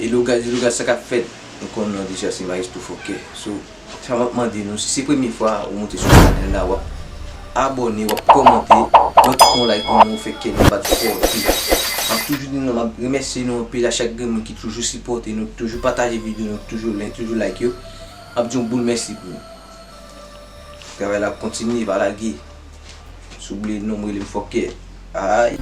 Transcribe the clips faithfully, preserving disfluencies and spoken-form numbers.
Hello guys, hello guys, sa k ap fèt? Nou konn non deja se Maestro Fòkè. So, sa m ap mande nou, si se premye fwa ou monte sou chanèl la, w ap abòne, w ap kòmante, w ap kite yon like pou nou, fè kè nou bat fò anpil. M ap toujou di nou, m ap remèsye nou anpil a chak grenn moun ki toujou sipòte nou, toujou pataje videyo nou, toujou like, toujou like yo. M ap di yon boul mèsi pou nou. Travay la ap kontinye, pa lage. Si w bliye non m, rele m Fòkè. Ay.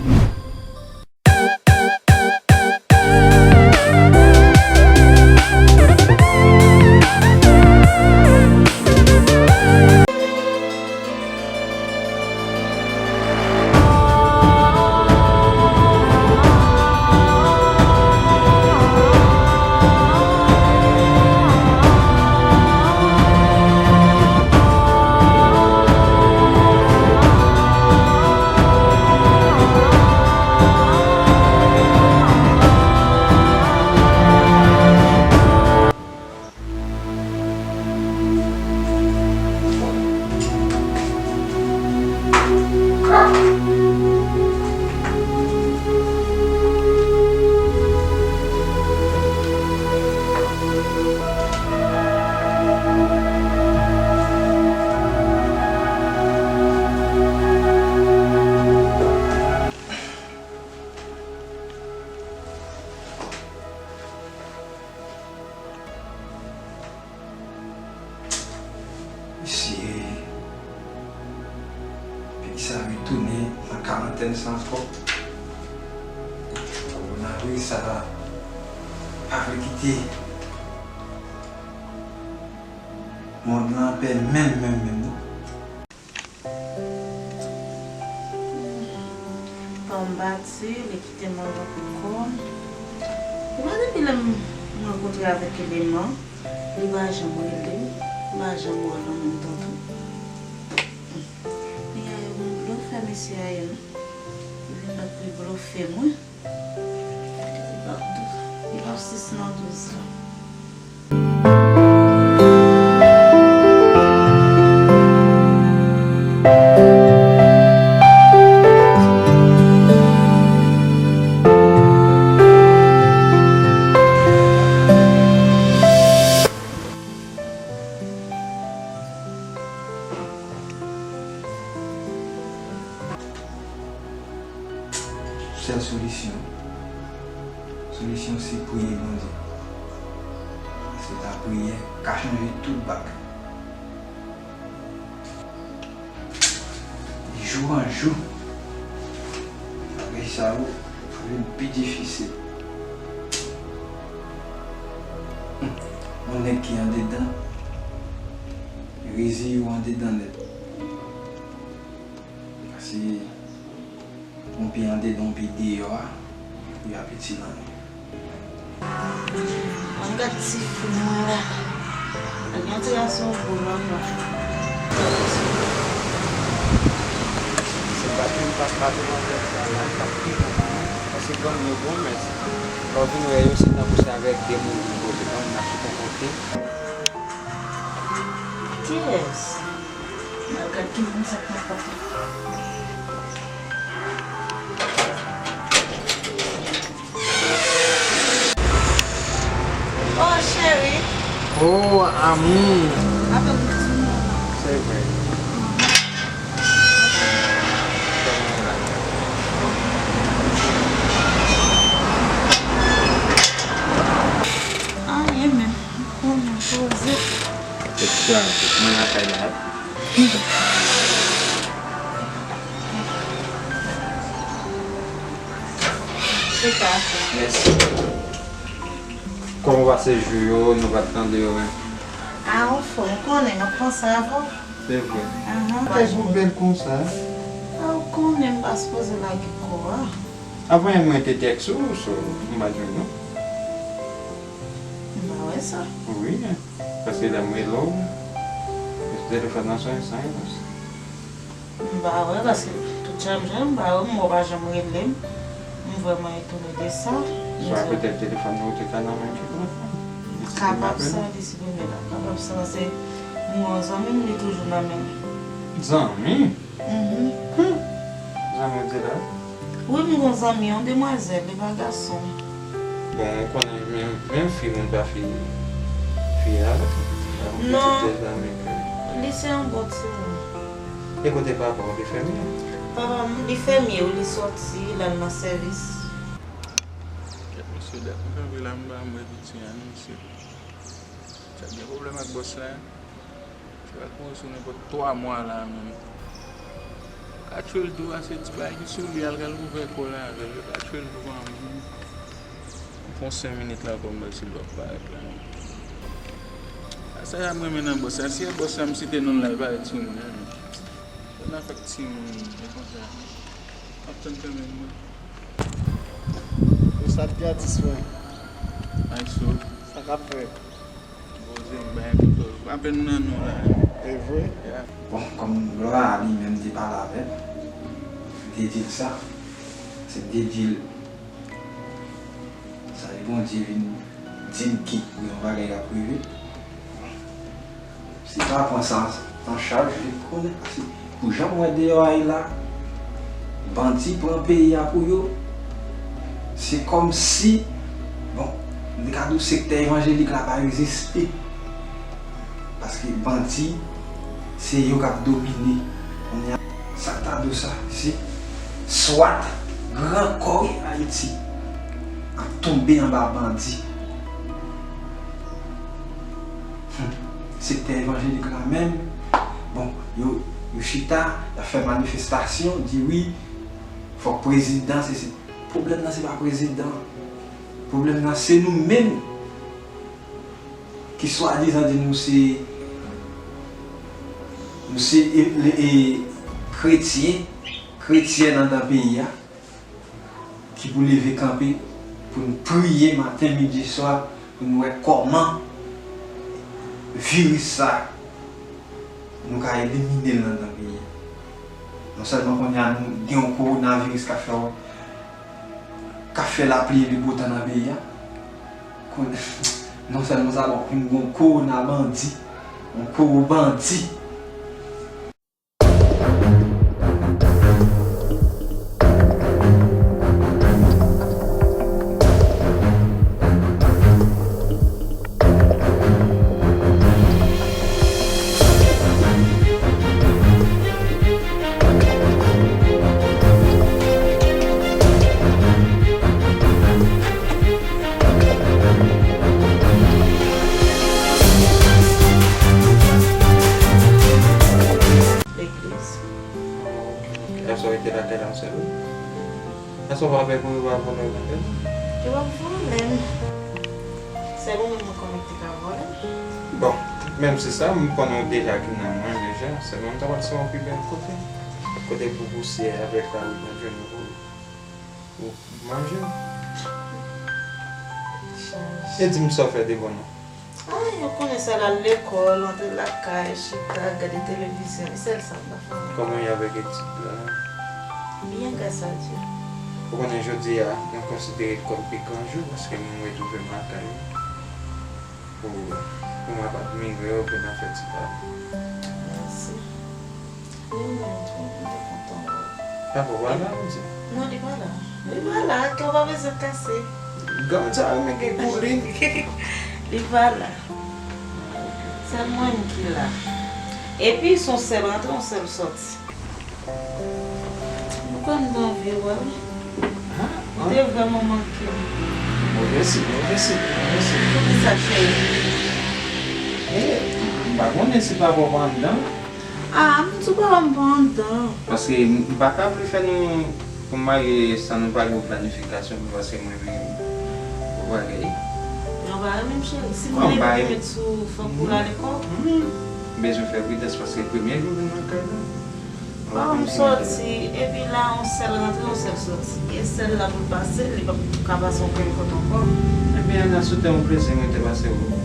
Mesye, peyi sa retounen nan karantèn sa ankò. Kowonaviris sa pa vle kite mond lan anpè menm, menm, menm, non. Tan bati, li kite m anba pou kò m. Ou pa depi lè m rankontre avèk Eleman, li pa janm rele m, li pa janm wè nan menm tan tou. Li gen yon blofè mesye a ye non. Li vin bat pou li blofe mwen. Li p ap dou-, li p ap sis nan douz la. Sèl solisyon, solisyon se priye Bondye. Paske lapriyè ka chanje tout bagay. Jou an jou, bagay sa yo ap vin pi difisil. Yon nèg ki andedan, reziye w andedan nèt. Paske yon pye andedan, yon pye deyò a, yo ap itil anyen. Ann gad ti fi mwen la. Li gen yon ti gason gwo manman. Se pa ke m pa ka vin anvè sa la, l t ap pi bon pou mwen. Paske granmoun yo bon, men lè w vin wè yo, se tankou se avèk de moun vin koze. Granmoun ap tou konpòte. Kiyès? N al gad ki moun sa k nan pòt la. Oh, cheri. Oh, ami. Apre m di nou. Se vre. Anyen menm. Konnen poze. Kèt chanje. Mwen lakay la. Chita. Mèsi. Kòman w pase jou yo? Nou pa t tande w, men. A, anfòm, ou konnen, m ap panse avè w. Se vre. Ahan. Tèks ou bèl konsa. A, ou konnen m pa sipoze lage kò a. Avan yè mwen te tèks ou, so, m pa t jwenn ou. M pa wè sa. Wi, paske lè m rele w, telefòn nan sonnen san repons. M pa wè, paske tout jan m jwenn, m pa wè, m wè w pa janm rele m. M vrèman etone de sa. Swa petèt telefòn nan ou te ka nan men m ki pran. Kapab sa, li siprime la. Kapab sa, paske m gen yon zanmi m, li toujou nan men m. Zanmi? Mhm. Hmm. Zanmi w di la? Wi, m gen yon zanmi, yon demwazèl, li pa gason. Bon, ou konnen, men Menm fi moun pa fi, fi a, la, yon ti tèt la, men ke. Non, li se yon bon timoun. E kote papa w, li fèmye? Papa m, li fèmye, wi, li sòti, l al nan sèvis. Kèt, mesye, dat m kanpe la, m pa wè piti a, non, mesye. Sa gen pwoblèm ak bòs la. Sa va kouri sou nenpòt twa mwa la menm. Yo ka tchwe l tou, a se ti bagay ki sou li a, l ka louvè kò l avè l. Yo ka tchwe l tou kanmenm. M pran senk minit la ankò, m wè si l p ap parèt la menm. A sa m renmen nan bòs la. Si e bòs la, m site non l la, li parèt sou mwen menm. Fò n a fè k timoun, e konsa. M ap tann kanmenm, mwen. Yo sa t gratis, mwen. Ay, so. Sa k ap fèt? Poze m bay kote w. Pa pèn nan non la. E vre? Yeah. Bon, kòm Laura li menm te pale avè m, m te di l sa. Se m te di l, sa e Bondye vin di m ki gen yon bagay k ap rive. Si pa pran sa an chaj, li konnen. Paske pou jan m wè deyò a ye la, bandi pran peyi a pou yo. Se kòmsi, bon, m te ka di w sektè evanjelik la pa egziste. Paske bandi, se yo k ap domine. Kounye a, sa k ta di w sa, se swat gran kò Ayiti ap tonbe anba bandi. Hmm. Sektè evanjelik la menm, bon, yo, yo chita, y ap fè manifestasyon, di wi, fòk prezidan, se, se, pwoblèm nan se pa prezidan. Pwoblèm nan se nou menm ki swadizan di nou se, nou se e, e, e, kretyen, kretyèn anndan peyi a. Ki pou leve kanpe pou n priye maten, midi, swa, pou n wè kòman viris sa, nou ka elimine l anndan peyi a. Non sèlman kounye a nou gen yon kowonaviris k ap fè, k ap fè lapli epi bo tan nan peyi a. Kon-, non sèlman sa, bon, pou n gen yon kowona bandi, yon kowo bandi. Legliz. Èske w rete lakay la sèl ou? Èske w pa pè pou yo pa vòlè w lakay la? Yo p ap vòlè m. Sèl ou menm mwen konnen ki te ka vòlè m. Bon, menm si sa, m konnen w deja ki nan mwen deja. Sèlman m ta pral se yon pi bèl kote. Kote pou pousyè avèk lari nan jwenn ou pou, pou manje. Chaj. E di m sa w fè de bon non. Ay, ou konnen sèl al lekòl, antre lakay, chita, gade televizyon, e sèl sa m pa fè. Kòman w ye avèk etid la? Byen, gras a Dye. Ou konnen jodi a, mwen konsidere l kòm pi gran jou paske m retwouve m lakay mwen. Pou, pou m ap admire w, pou n ap fè ti pale. Mèsi. Wi, mwen tou, m te kontan wè w. Papa w pa la, ou di? Non, li pa la. Li pa la, kè w pa bezwen kase. Granmoun sa renmen gen kou li. Li pa la. Sèl mwen menm ki la. Epi, se yon sèl rantre, yon sèl sòti. Poukwa m te anvi wè w? Ou te vrèman manke m. Move siy, move siy, move siy. Poukisa, cheri? E, m pa konnen si papa w pa anndan. Ah, m di w papa m pa anndan. Paske m pa ka vle fè nou, pou m marye san nou pa gen yon planifikasyon, paske mwen menm, ou pa gen. Mwen pa renmen m, cheri. Si m leve pou met sou, fòk ou rale kò w. M bezwen fè pridans paske premye jou m vin nan kay la. Bon, m sòti, epi la, yon sèl rantre, yon sèl sòti. E sèl la pou l pase, li p ap ka pase okenn kote ankò. Ebyen, Ana, sou tè yon plezi, mwen te pase ou.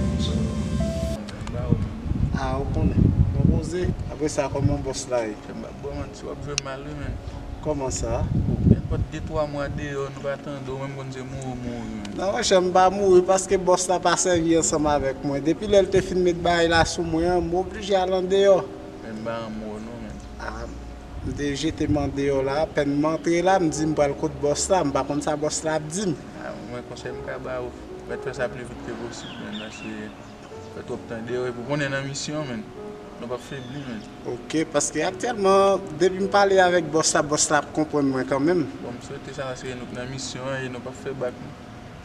Ah, ou konnen. Mwen poze. Apre sa, kòman bòs la ye? M p ap ba w manti, w ap jwe mal, wi, menn. Kòman sa? Nenpòt de twa mwa deyò, nou pa tande w, menm konn se mouri w mouri, menn. Non, monchè, m pa mouri paske bòs la pa sèvi ansanm avèk mwen. Depi lè l te fin met bagay la sou mwen an, m oblije al andeyò. Men m pa renmen w non, menn. Ah, m te jete m andeyò la, apèn m antre la, m di m pral kot bòs la, m pa konn sa bòs la ap di m. Ah, mwen konsèy m ka ba ou, Mèt fè sa pli vit ke posib, menn, paske fè twòp tan deyò, epi w konnen nan misyon, menn, nou p ap febli, menn. Ok, paske aktyèlman, depi m pale avèk bòs la, bòs la ap konprann mwen kanmenm. Bon, m swete sa, paske nou k nan misyon an e nou p ap fè bak, non.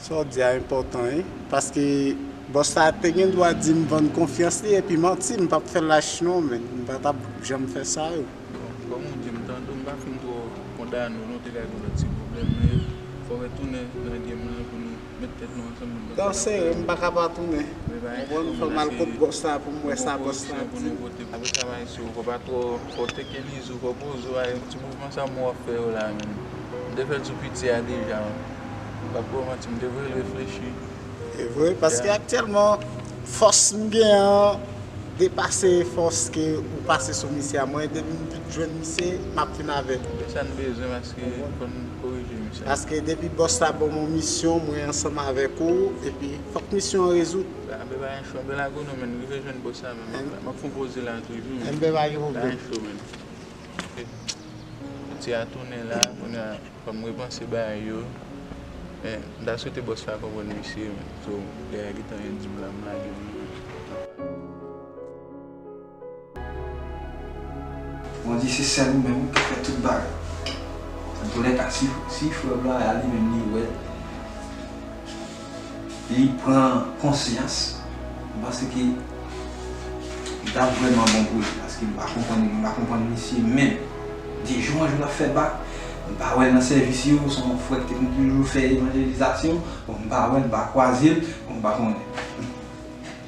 Sa w di a enpòtan, wi. Paske bòs la te gen dwa di m vann konfyans li, epi manti, m p ap fè lach non, menn. M pa t ap janm fè sa yo. Bon, kòm ou di, m tande w, m pa fin twò kondane w non, te ka gen yon lòt ti pwoblèm, men fò w retounen nan game lan pou nou met tèt nou ansanm pou nou fè. Danse, m pa ka pa tounen. Konprann, fò m al kot bòs la pou m wè sa bòs la di. Apre sa, m a isi w, fò pa twò, fò w teke lizi w, fò w poze w, a ti mouvman sa m wè w ap fè yo la, menn. M te fè l sou piti a deja, menn. M p ap ba w manti, m te vle reflechi. E vre, paske aktyèlman, fòs m gen an depase fòs ke ou pase sou misye a. Mwen, depi m jwenn misye, m ap fin avè l. Se sa n bezwen, paske fò n korije misye a. Paske depi bòs la ban m yon misyon, mwen ansanm avèk ou, epi fòk misyon an rezoud. Anben pa gen cho, anben lago nou, menn, rive jwenn bòs la, menn. M ap fè yon poze la toujou, menn. Anben pa gen pwoblèm. Pa gen cho, menn. Ok. Ti a tounen la, kounye a, fò m repanse bagay yo. Men, m ta swete bòs la konprann misye, men. So, lè a gentan gen di m la, m lage m. Bondye se sèl ou menm wi ki fè tout bagay. Antoulèka, si, si frè Blaya li menm li wè, li pran konsyans, m panse ke li ta vrèman bon pou li, paske m pa konprann, m pa konprann misye menm. De jou an jou l ap fè bak, m pa wè l nan sèvis yo, se yon frè ki te konn toujou fè evanjelizasyon, bon, m pa wè l, m pa kwaze l, bon, m pa konnen.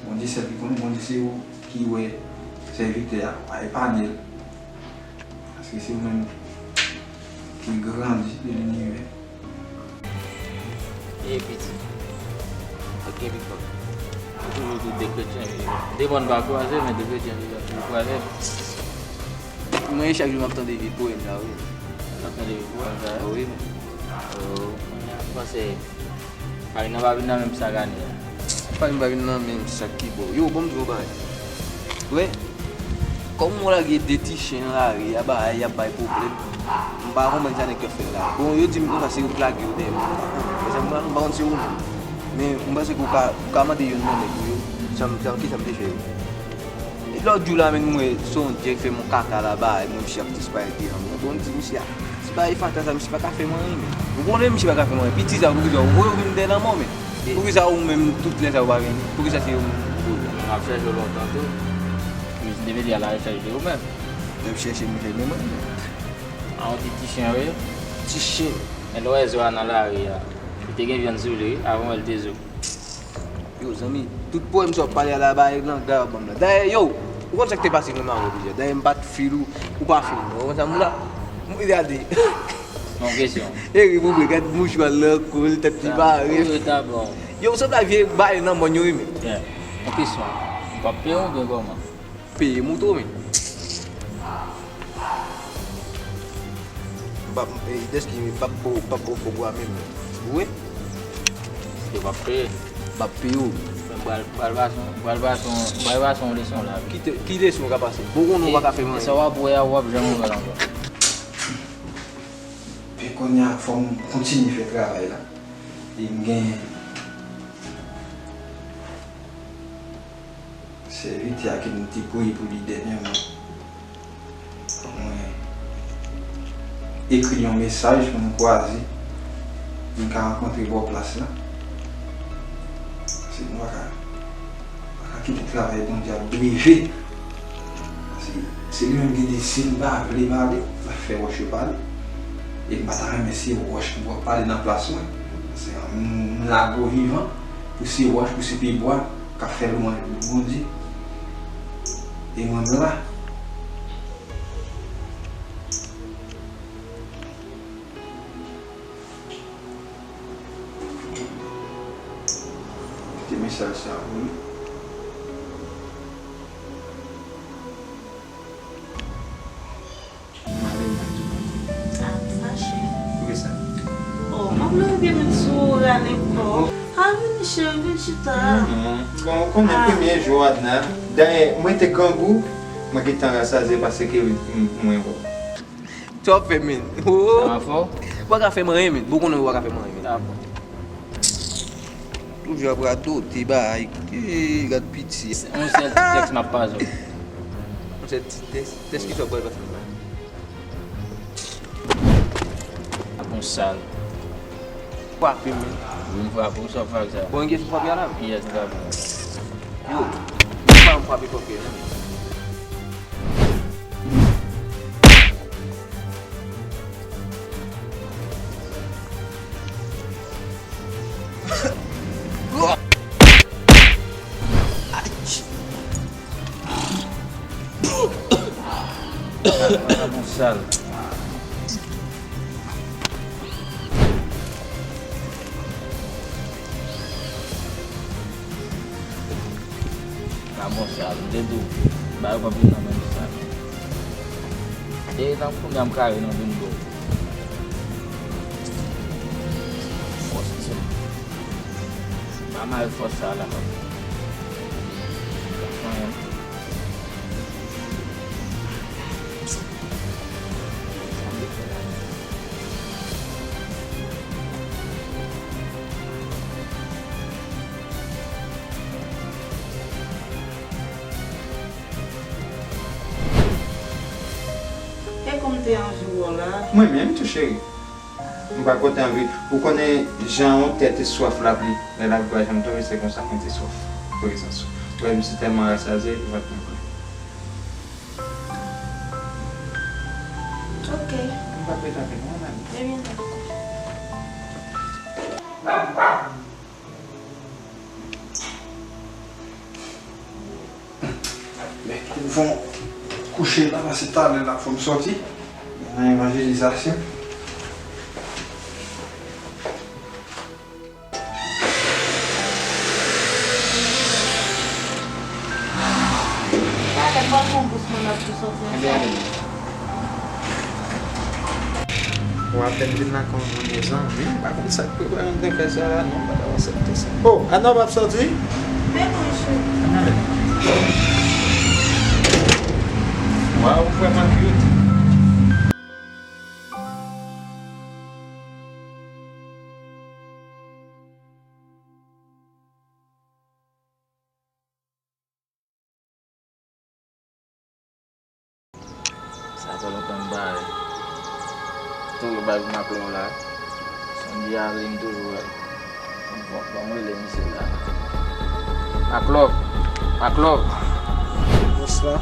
Bondye sèl ki konnen, Bondye se ou ki wè sèvitè a, pa epanye l. Paske se ou menm ki grandi de linivè. E piti. Ak gen pifò. Ou toujou di de kretyen. De bòn pa kwaze, men de kretyen toujou kwaze. Mwen, chak jou m ap tande vye poèm sa, wi. W ap tande vye poèm sa? Wi, men. Oh, kounye a, m panse Farine nan pa vin nan menm sak ane a. Farine pa vin nan menm sak ki bon. Yo, bon, m di w yon bagay. Wè, kòm w lage de ti chen nan lari a, bagay y ap bay pwoblèm. M pa konprann sa nèg yo ap fè la. Bon, yo di m konsa se yo k lage yo dèyè m. Mezanmi, m pa konn se ou menm. Men m panse ke w ka, w ka mande youn nan nèg ou yo. Sa m, sa, kisa m te fè yo? E lòt jou la, menm, m wè se yon nèg k fè m yon kaka laba, e mwen, misye ap disparèt devan mwen. Bon, m di misye a, se bagay fatra sa, misye pa ka fè m anyen, men. Ou konnen misye pa ka fè m anyen. Piti sa, poukisa ou voye w vin dèyè lanmò, men? Poukisa ou menm, tout lè sa, ou pa vini? Poukisa se yo menm? M ap chèche w lontan tou. Depi yè la, chèche ou menm. Depi chèche m, chèche mwen menm. A, yon ti, ti chen, wi. Ti chen. Men lè w wè zo a nan lari a, li te gen vyann sou li, wi, avan w wè l te zo. Yo, zanmi, tout pwoblèm sa w ap pale a la, ba, e langa w ap ban m la. Dayè, yo, ou konn sa k te pase mwen avè w deja. Dayè, m pa t feel ou, ou pa feel mwen. Ou konn sa m la? M gade. Yon kesyon. E ri pou vre, gad mouchwa l nan kou l, tèt li bare. Yo, w sanble ak vye balèn nan mòn yo, wi, men. Yeah. Yon kesyon. Ou p ap peye oubyen kòman? Peye m ou tou, men. M p ap, e, dèske m p ap ba w, p ap ba w kòb ou a menm. Ou wè? Yo p ap peye. M p ap peye w. Men pral, pral pase yon, pral pase yon, pral pase yon leson la. Ki te, ki leson w ka pase? Bon, konnen w pa ka fè m anyen. E sa w ap wè a, w ap janm wè l ankò. Epi kounye a, fò m kontinye fè travay la. E m gen sèvitè a ke m te priye pou li dènyèman. Mwen ekri yon mesaj pou nou kwaze, nou ka rankontre bò plas la. Paske nou pa ka, pa ka kite travay Bondye ap drive. Paske se li menm ki di, si l pa vle pale, l ap fè wòch yo pale. E m pa ta renmen se wòch ki pral pale nan plas mwen. Paske m, m la gwo vivan, pou se wòch, pou se pyebwa k ap fè lwanj Bondye. E mwen m la. Kite mesaj sa pou nou. M ale m pa di w. Sa m fache. Poukisa? Oh, m ap lage men sou ou, rale kò. A, vini cheri, vin chita. Non, non. Bon, ou konnen premye jou Adna. Dayè, mwen te grangou, mwen gentan rasaze pase ke m-, mwen wè w. Sa w ap fè, men? Oh! Sa va fò? Ou pa ka fè m anyen, men. Bon, konnen ou pa ka fè m anyen, men. Dakò. Toujou ap radote bagay. Ee, gad piti. Se yon sèl ti tèks m ap pase w. Yon sèl ti tèks? Tèks ki sa w pral pase m la? Ap yon sal. Frape m wi. Wi, m frape w, sa w frape sa? Bon, gen sou frape a la? Yes, frape. Yo, m pa frape frape a non. Ay! Sa bon sal. Sa bon sal. M te di w, ba yo pa vin nan menm sal. E nan kounye a m kare nan vin dlo. Fòs ti. Ba mare fòs sa la. E kòm te anvi wè w la. Mwen menm tou, cheri. M pa kontan anvi. Ou konnen jan yon tè te swaf lapli. Lè lapli pa janm tonbe, se konsa mwen te swaf prezans ou. Ou wè, m si tèlman rasaze, vant mwen plen. Ok. M pa pete anpil, non, mami? Ebyen, dakò. Men, m fon kouche la, paske talè la fò m sòti nan evanjelizasyon. Talè m pral pran bous mwen, m ap tou sòti ansanm. Ou apèn vin la kòm mezanmi, m pa konn sa k prepare anndan kay sa la non, m pa t ap aksepte sa. Oh, Ana, w p ap sòti? Men mwen, cheri. Ann ale. Waw, ou vrèman cute. Sa fè lontan m pa wè. Toujou bay pou Maklòv la. Sonje ale m toujou wè l. Bon, bon, mwen rele misye la. Maklòv! Maklòv! Bòs la.